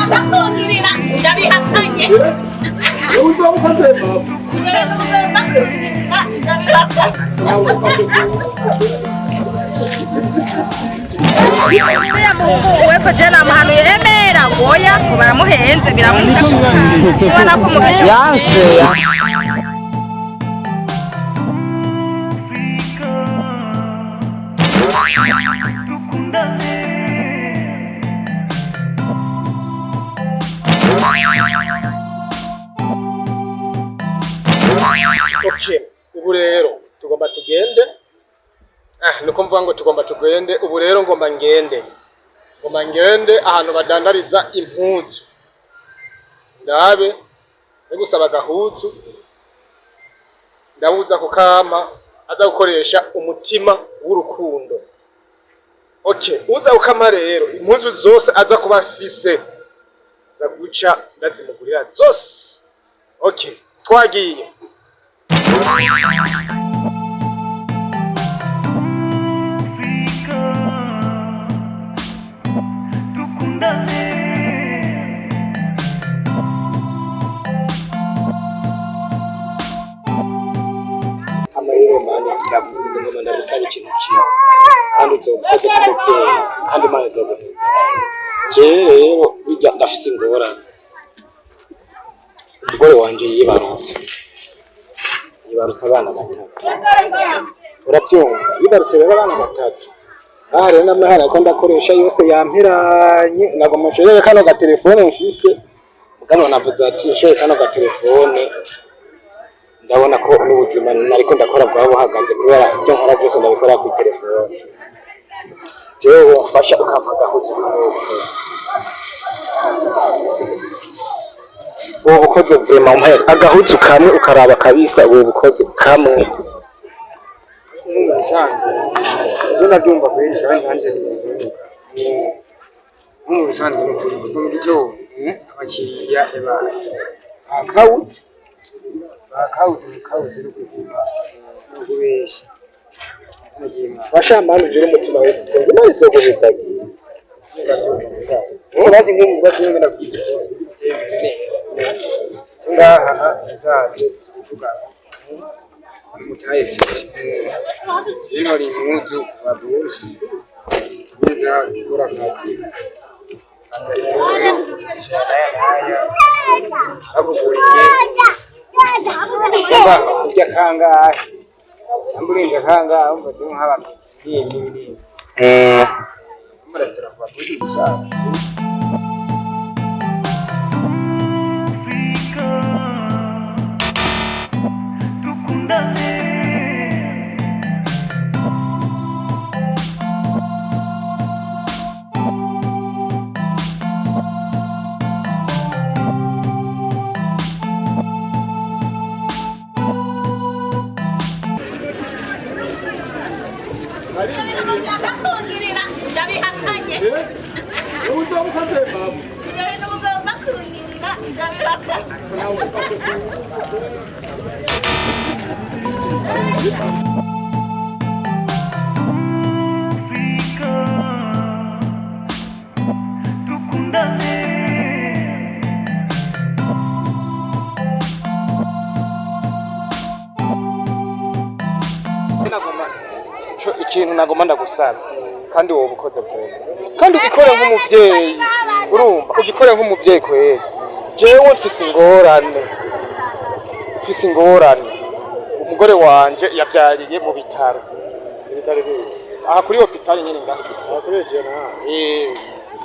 Ndakungirira ndabihakanye. Ndakungirira ndabihakanye. Uriya muhungu wepfo je namuhanuye emera ngoya ngo baramuhenze biramwiza ubona ko umugisha Yanse. Okay, ubu rero tugomba tugende. Ah, niko mvuga ngo tugomba tugende. Ubu rero ngomba ngende, ngomba ngende ahantu badandariza impuzu, ndabe nze gusaba agahuzu, ndabuza kukama aza gukoresha umutima w'urukundo. Okay, uza kukama rero impuzu zose aza kuba afise aza guca ndazimugurira zose. Okay, twagiye. Amarero mani ndakunda, ngoma ndagusaba ikintu kimwe kandi uzogukoze ku muvyeyi kandi Imana izoguheza. Jewe rero burya ndafise ingorane, umugore wanje yibarutse abana batatu, uravyumva? Yibarutse rero abana batatu, aha rero n'amahera ko ndakoresha yose yampiranye. Nagomba nshorere kano gatelefone mfise, mugabo navuze ati nshorere kano gatelefone, ndabona ko n'ubuzima nariko ndakora bwaba buhagaze kubera ibyo nkora byose ndabikora kuri telefone. Jewe wofasha ukampa agahuzu kamwe, ubukoze ubu bukoze vraiment, umpe agahuzu kamwe ukaraba kabisa, ubu bukoze kamwe. Nk'ubu bisanzwe ibyo nabyumva kweri, kandi nanjye ntibihemuka. Nk'ubu bisanzwe ni ukuri kuva mu gitondo abakiriya ebaye bakawutse bakawutse bakawutse, no kuvuga no kubesha izina ry'Imana. Fasha mani ujire umutima w'urukundo, Imana izoguheza. Bazi nk'ubu bagiye ngenda kubyita neza ngaha uzaze kuvuga umutaye fishi ino ri impuzu babushi kuza gukora akazi bakuguriye umva urya kangahe namba urenze kangahe, umva turi nk'abamezi n'ibi n'ibi n'ibi umva turakuba kuri gusa. Ndakungirira ndabihakanye. Ndakungirira ndabihakanye. Ikintu nagomba ndagusaba kandi wowe ubukoze vuba kandi ugikore nk'umuvyeyi, urumva? Ugikore nk'umuvyeyi kweri. Jewe mfise ingorane, mfise ingorane, umugore wanje yavyariye mu bitaro. Ibitaro bihe? Aha kuri hopitali nyene ngaho ibitaro.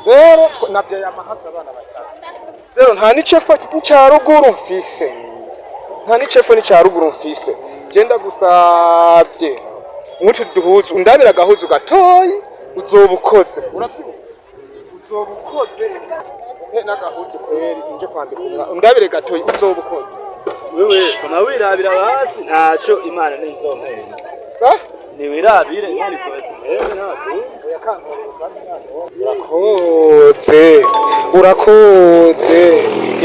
Rero navyaye amahasa abana batatu, rero nta n'icefo n'ica ruguru mfise, nta n'icefo n'ica ruguru mfise. Je ndagusavye nk'utu duhuzu, undabira agahuzu gatoyi, uzoba ukoze, uravyumva? Uzoba ukoze, umpe n'agahuzu kweri nje kwambika umwana, undabire gatoyi, uzoba ukoze. Wewe fama wirabira hasi ntaco, Imana ntizompenda. Sa. Niwirabire, Imana izoheza ntabwo. Urakoze, urakoze,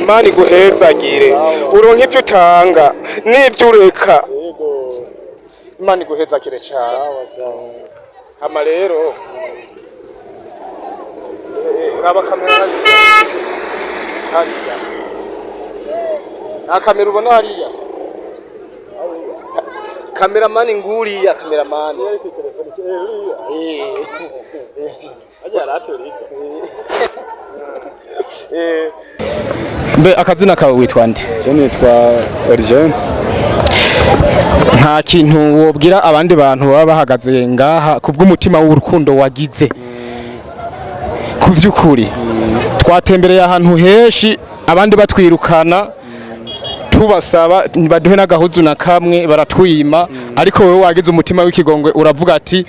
Imana iguhezagire, uronke ibyo utanga n'ibyo ureka, Imana iguhezagire cyane. Hama rero Raba kamera hariya. Hariya nta kamera ubona hariya. Kameramani nguriya, kameramani. Mbe akazina kawe witwa nde? Je nitwa Origene. Nta kintu wobwira abandi bantu baba bahagaze ngaha kubw'umutima w'urukundo wagize? Ku vy'ukuri twatembereye ahantu henshi, abandi batwirukana, tubasaba baduhe n'agahuzu na kamwe baratwima, ariko wowe wagize umutima w'ikigongwe, uravuga ati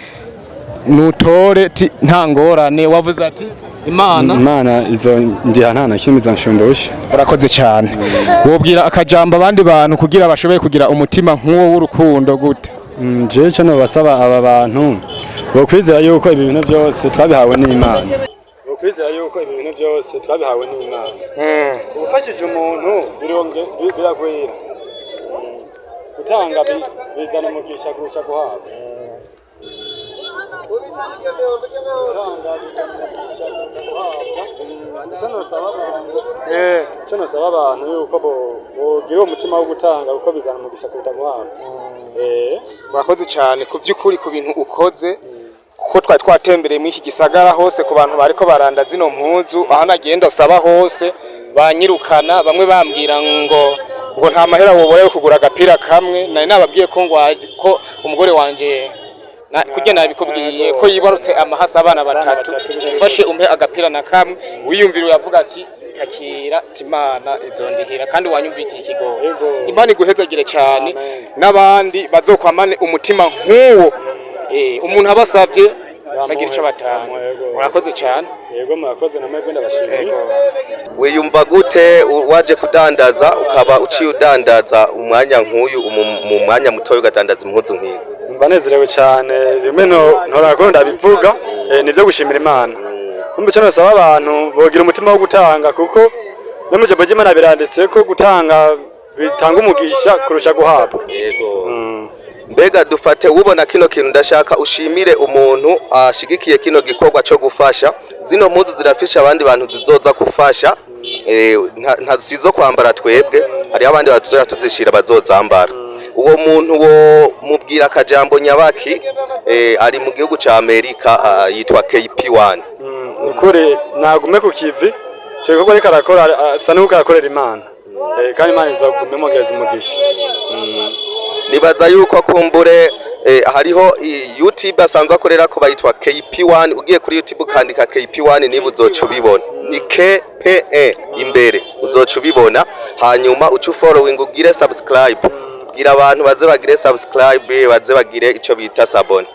nutore ti nta ngorane, wavuze ati Imana Imana izo ndiha nta na kimwe izanshumbusha. Urakoze cyane. Wobwira akajambo abandi bantu kugira bashoboye kugira umutima nk'uwo w'urukundo gute? Jewe ico nobasaba, aba bantu bokwizera yuko ibi bintu byose twabihawe n'Imana, bokwizera yuko ibi bintu byose twabihawe n'Imana. Ufashije umuntu biragwira. Gutanga bizana umugisha kurusha guhabwa. Gutanga bizana umugisha kuruta guhabwa. Ico nosaba abantu yuko bogira uwo mutima wo gutanga, kuko bizana umugisha kuruta guhabwa. Urakoze cyane ku by'ukuri ku bintu ukoze, kuko twari twatembereye muri iki gisagara hose ku bantu bariko baranda zino mpuzu. Aho nagenda asaba hose banyirukana, bamwe bambwira ngo nta mahera wobora yo kugura agapira kamwe. Nari nababwiye ko ngo ko umugore wanje kurya nabikubwiye ko yibarutse amahasa abana batatu, ufashe umpe agapira na kamwe. Wiyumvira uyavuga ati takira timana izondihira, kandi wanyumvitiye ikigogo. Imana iguhezagire cyane, n'abandi bazokwamane umutima nk'uwo. Umuntu abasabye bagira icyo batanga. Urakoze cyane. Yego, murakoze na mwebwe, ndabashimiye. Wiyumva gute waje kudandaza ukaba uciye udandaza umwanya nk'uyu mu mwanya mutoya ugadandaza impuzu nk'izi? Mba nezerewe cyane, bimwe ntorako ndabivuga, nivyo gushimira Imana. Numva icyo nosaba abantu, bogira umutima wo gutanga, kuko no mu ijambo ry'Imana biranditse ko gutanga bitanga umugisha kurusha guhabwa. Yego. Mbega dufate ubona kino kintu, ndashaka ushimire umuntu ashigikiye kino gikorwa cyo gufasha. Zino mpuzu zirafisha abandi bantu zizoza gufasha, nta sizo kwambara twebwe, hariho abandi batuzoya tuzishira bazozambara. Uwo muntu wo mubwira akajambo nyabaki? Ari mu gihugu ca Amerika, yitwa KP1. Nukuri nagume ku kivi icyo gikorwa ariko arakora, asa n'uko arakorera Imana. Kandi Imana izagume imwongereza umugisha. Nibaza yuko kumbure hariho YouTube asanzwe akorera ko bayitwa KP1. Ugiye kuri YouTube ukandika KP1 niba uzoca ubibona, ni KPE imbere, uzoca ubibona. Hanyuma uca following, ugire subscribe, bwira abantu baze bagire subscribe, baze bagire ico bita s'abonner.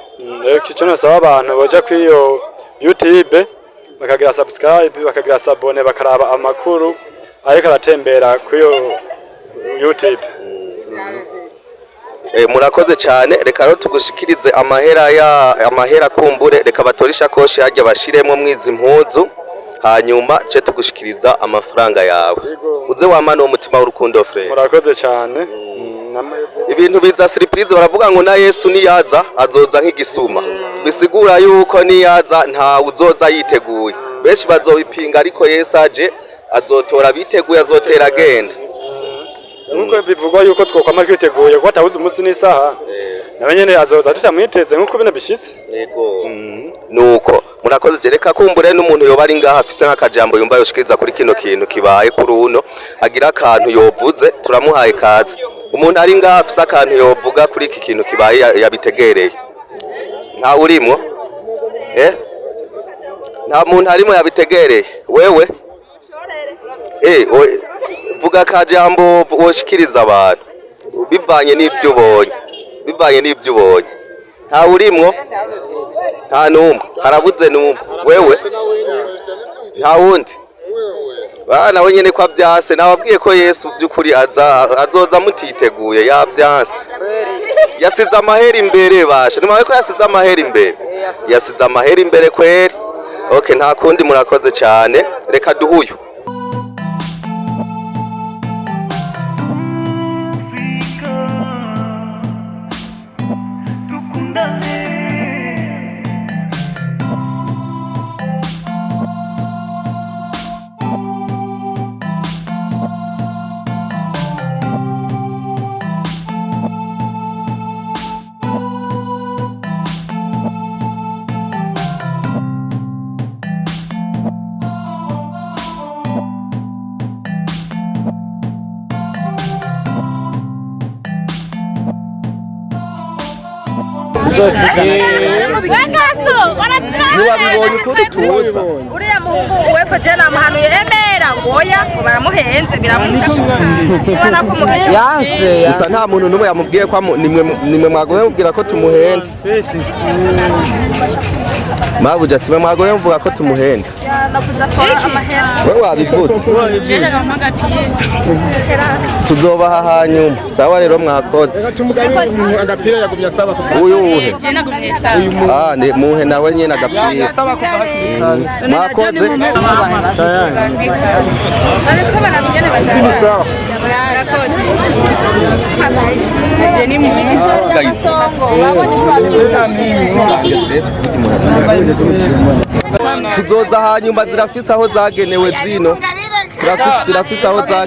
Rero icyo nosaba abantu, boja kuri iyo YouTube bakagira subscribe, bakagira s'abonner, bakaraba amakuru ariko aratembera kuri iyo YouTube. Murakoze cyane. Reka rero tugushikirize amahera ya amahera. Kumbure reka batore ishakoshi hajya bashiremo mwizi mpuzu, hanyuma ce tugushikiriza amafaranga yawe. Uze wamana uwo mutima w'urukundo, frère. Murakoze cyane. Ibintu biza surprise. Baravuga ngo na Yesu niyaza azoza nk'igisuma, bisigura yuko niyaza nta uzoza yiteguye, benshi bazobipinga, ariko Yesu aje azotora biteguye, azotera agenda. Nkuko bivugwa yuko twokwama twiteguye kuko atabuze umunsi n'isaha, nawe nyene azoza tutamwiteze nkuko bino bishitse. Yego, nuko murakoze. Reka kumbure n'umuntu yoba ari ngaha afise nk'akajambo yumva yoshikiriza kuri kino kintu kibaye kuri uno, agira akantu yovuze, turamuhaye kaze. Umuntu ari ngaha afise akantu yovuga kuri iki kintu kibaye yabitegereye, ntawe urimwo? Nta muntu arimo yabitegereye? Wewe vuga akajambo woshikiriza abantu bivanye n'ibyo ubonye, bivanye n'ibyo ubonye. Ntawe urimwo? Nta n'umwe? Harabuze n'umwe. Wewe? Nta wundi? Nawe nyene ko avyase. Nababwiye ko Yesu by'ukuri aza azoza mutiteguye. Yavyanse, yasize amahera imbere. Basha nimawe ko yasize amahera imbere, yasize amahera imbere kweri. Okay, nta kundi, murakoze cyane. Reka duhuyu. Afrika dukundane. Ntiwabibonye ukuntu tuza? Uriya muhungu wefa je namuhanuye emera ngoya ngo baramuhenze biramwiza ubona ko umugisha. Yanse. Gusa nta muntu n'umwe yamubwiye ko nimwe mwagomye mubwira ko tumuhenda. Mabuja, simwe mwagomye muvuga ko tumuhenda? Navuze atora amahera. We wabivutse, tuzobaha hanyuma. Sawa rero, mwakoze. Tumugabire umuntu agapira yagumye asaba kuva. Uyu wuhe? Ah, ni muhe nawe nyene agapira. Mwakoze. Sawa. Tuzoza hanyuma, zirafise aho zagenewe zino. Zirafise aho za,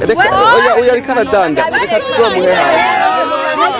reka, oya, oya, ariko aradanda, reka tuzomuhe hanyuma.